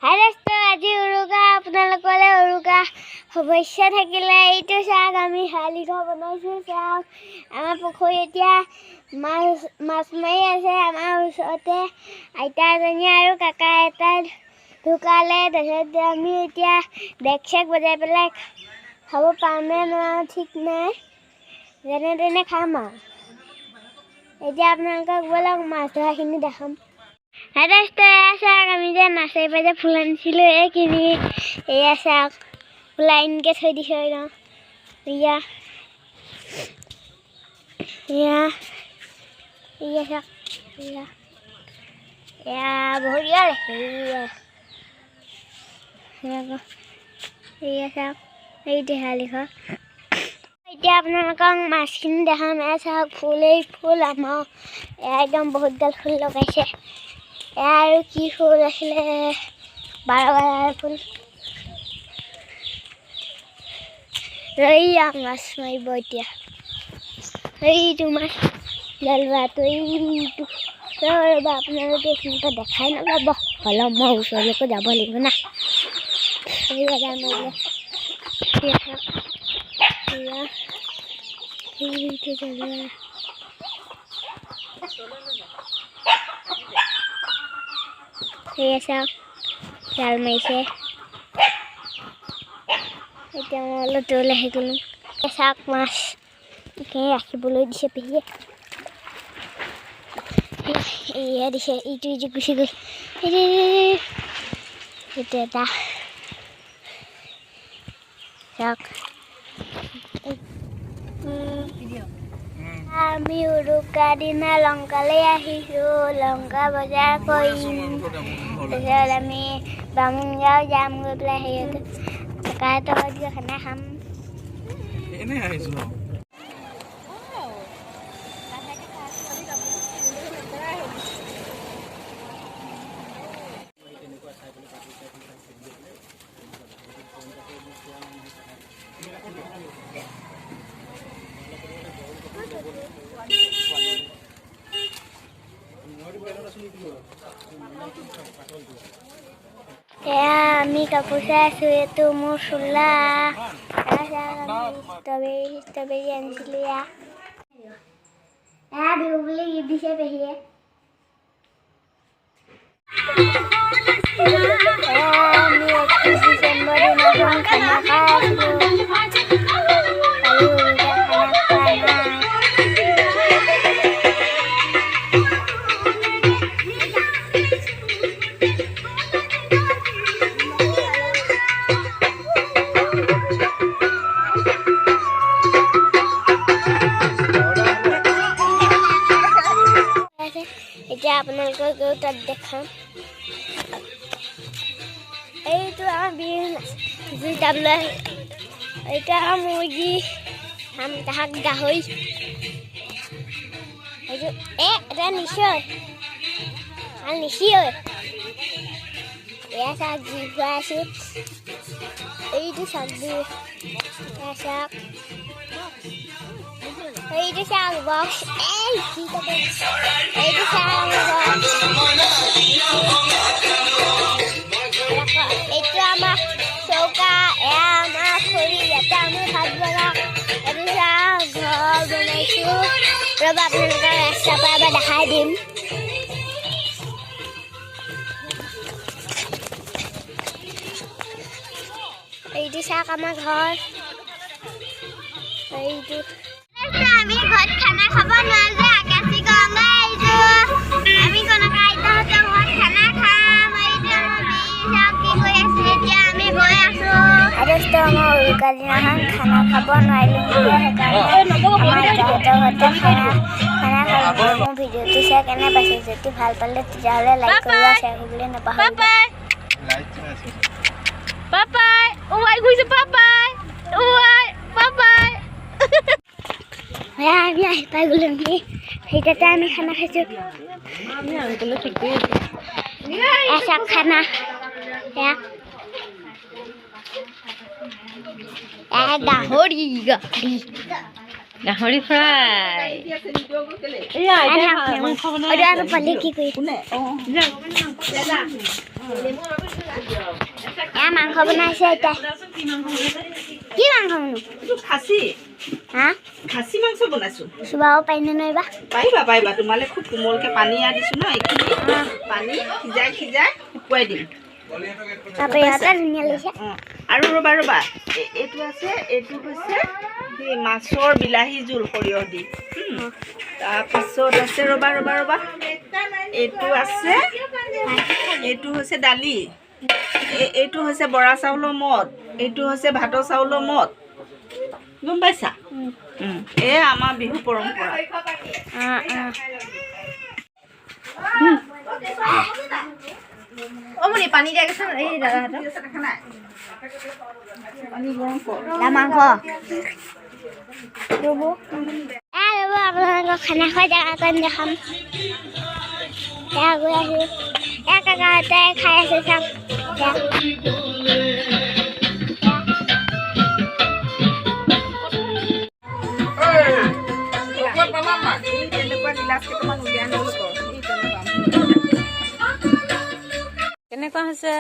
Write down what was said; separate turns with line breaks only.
হাই দোস্ত, আজি উৰুকা। আপোনালোকলৈ উৰুকা শুভেচ্ছা থাকিলে। এইটো চাওক, আমি শেৱালি ঘৰ বনাইছোঁ। চাওক, আমাৰ পুখুৰী এতিয়া মাছ মাছ মাৰি আছে। আমাৰ ওচৰতে আইতা এজনী আৰু কাকা এটা ঢুকালে। তাৰপিছত আমি এতিয়া ডেক চেক বজাই পেলাই খাব পাৰোঁ নে নোৱাৰোঁ ঠিক নাই, যেনে তেনে খাম আৰু। এতিয়া আপোনালোকক ব'লক মাছ ধৰাখিনি দেখাম। হাই দোস্ত, এয়া চাওক, আমি যে নাৰ্চাৰীৰ পৰা যে ফুল আনিছিলোঁ এইখিনি। এয়া চাওক, লাইনকৈ থৈ দিছোঁ একদম। এয়া এয়া এয়া চাওক, এয়া এয়া বহুত দীঘল। এয়া এয়া আকৌ, এয়া চাওক, এইটো শেৱালি ঘৰ। এতিয়া আপোনালোকক মাছখিনি দেখাম। এয়া চাওক, ফুল, এই ফুল আমাৰ। এয়া একদম বহুত গাল ফুল লগাইছে। এয়া আৰু কি ফুল আছিলে? বাৰ বাৰ ফুল। এইয়া মাছ মাৰিব এতিয়া। এইটো মাছ জালুৱাটো এইটো। ৰ'বা, আপোনালোকে এইখিনিৰ পৰা দেখাই নাপাব। অলপ মই ওচৰলৈকে যাব লাগিব না। এইয়া জাল মাৰিলে। এয়া চাওক, এয়া এইটো জালুৱা। এয়া চাওক, জাল মাৰিছে। এতিয়া মই অলপ দূৰলৈ আহি গ'লোঁ। চাওক, মাছ এইখিনি ৰাখিবলৈ দিছে পেহীয়ে। এয়া দিছে। ইটো ইটো গুচি গ'ল। এইটো এটা চাওক। আমি উৰুকা দিনা লংকালৈ আহিছোঁ, লংকা বজাৰ কৰিম। তাৰপিছত আমি বামুণ গাঁও যাম, গৈ পেলাই হেৰিয়ত ককাহঁতৰ ঘৰত গৈ খানা খাম।
এনেই আহিছো আৰু।
এয়া আমি কাপোৰ চাই আছোঁ। এইটো মোৰ চোলা। এয়া চাওক, আমি ষ্ট্ৰবেৰী ষ্ট্ৰবেৰী আনিছিলোঁ। এয়া এয়া বিহু বুলি গিফ্ট দিছে পেহীয়ে। এয়া আমি 31 ডিচেম্বৰ দিনাখন খানা খাই আছিলোঁ। কালি উৰুকা খানা খোৱা নাই। আছে। এতিয়া আপোনালোকক গৈ তাত দেখাম। এইটো আমাৰ বিহু নাচ জুই টাবলৈ। এইটো আমাৰ মুৰ্গী তাহাক গাহৰি। এইটো এটা নিশ্চয় আৰু নিশ্চয়। এয়া চাওক, জুই খুৱাই আছো। এইটো চাওক জুই। এয়া চাওক, এইটো চাওক বক্স। এই কি কাপোৰ। এইটো চাওক আমাৰ বক্স। এইটো আমাৰ চৌকা। এয়া আমাৰ খৰি, ইয়াতে আমি ভাত বনাওঁ। এইটো চাওক, ঘৰ বনাইছো। ৰ'বা, আপোনালোকৰ ৰাস্তাৰ পৰা এবাৰ দেখাই দিম। এইটো চাওক, আমাৰ ঘৰ এইটো। আমি ঘৰত খানা খাব নোৱাৰো যে আকাশী গংগা আহিছো। আমি কনকা আইতাহঁতৰ ঘৰত খানা খাম। এইটো আমাৰ বীৰ, চাওক কি কৰি আছে। এতিয়া আমি গৈ আছো। দোস্ত, মই উৰুকা দিনাখন খানা খাব নোৱাৰিলোঁ যে, সেইকাৰণে আমাৰ আইতাহঁতৰ ঘৰতে খানা খানা খালোঁ। মোৰ ভিডিঅ'টো চাই কেনে পাইছে? যদি ভাল পালে তেতিয়াহ'লে লাইক কৰিব, শ্বেয়াৰ কৰিবলৈ নাপাহৰিব।
লাইট চাই আছে।
পাপাই উৱাই গৈছে, পাপাই উৱাই পাপাই।
এয়া আমি আহি পাই গ'লো। আমি সেই তাতে আমি খানা খাইছোঁ। এয়া চাওক খানা। এয়া এয়া গাহৰি গাহৰি।
গাহৰি ফ্ৰাই।
আৰু পালে কি কৰি এয়া মাংস বনাইছে এতিয়া। কি মাংস বনো?
খাচী।
হা?
খাচী মাংস বনাইছো।
চুবাব পাৰিনে নোৱাৰিবা?
পাৰিবা, পাৰিবা। তোমালে খুব কোমলকে পানী এয়া দিছো ন, এইখিনি পানী সিজাই সিজাই শুকুৱাই দিম।
তাৰপৰা ইয়াতে ধুনীয়া লাগিছে।
অঁ, আৰু ৰ'বা ৰ'বা, এইটো আছে, এইটো হৈছে সেই মাছৰ বিলাহী জোল সৰিয়হ দি। তাৰপিছত আছে, ৰ'বা ৰ'বা ৰ'বা, এইটো আছে, এইটো হৈছে দালি, এইটো হৈছে বৰা চাউলৰ মদ, এইটো হৈছে ভাতৰ চাউলৰ মদ, গম পাইছা? এয়া আমাৰ বিহু পৰম্পৰা।
অঁ অঁ।
অ মুনি, পানী দিয়া গৈছে এই দাদাহঁতৰ।
পানী গৰম কৰ।
এয়া মাংস ৰ'ব, এয়া ৰ'ব, আপোনালোকক খানা খোৱা জেগাকণ দেখাম। এয়া গৈ আছোঁ, এয়া কাকাহঁতে খাই আছে, চাওক এয়া।
এই তেনেকুৱা গিলাচ কেইটামান উলিয়াই আনিবলৈ ক। এই তেনেকুৱা।
কেনেকুৱা হৈছে?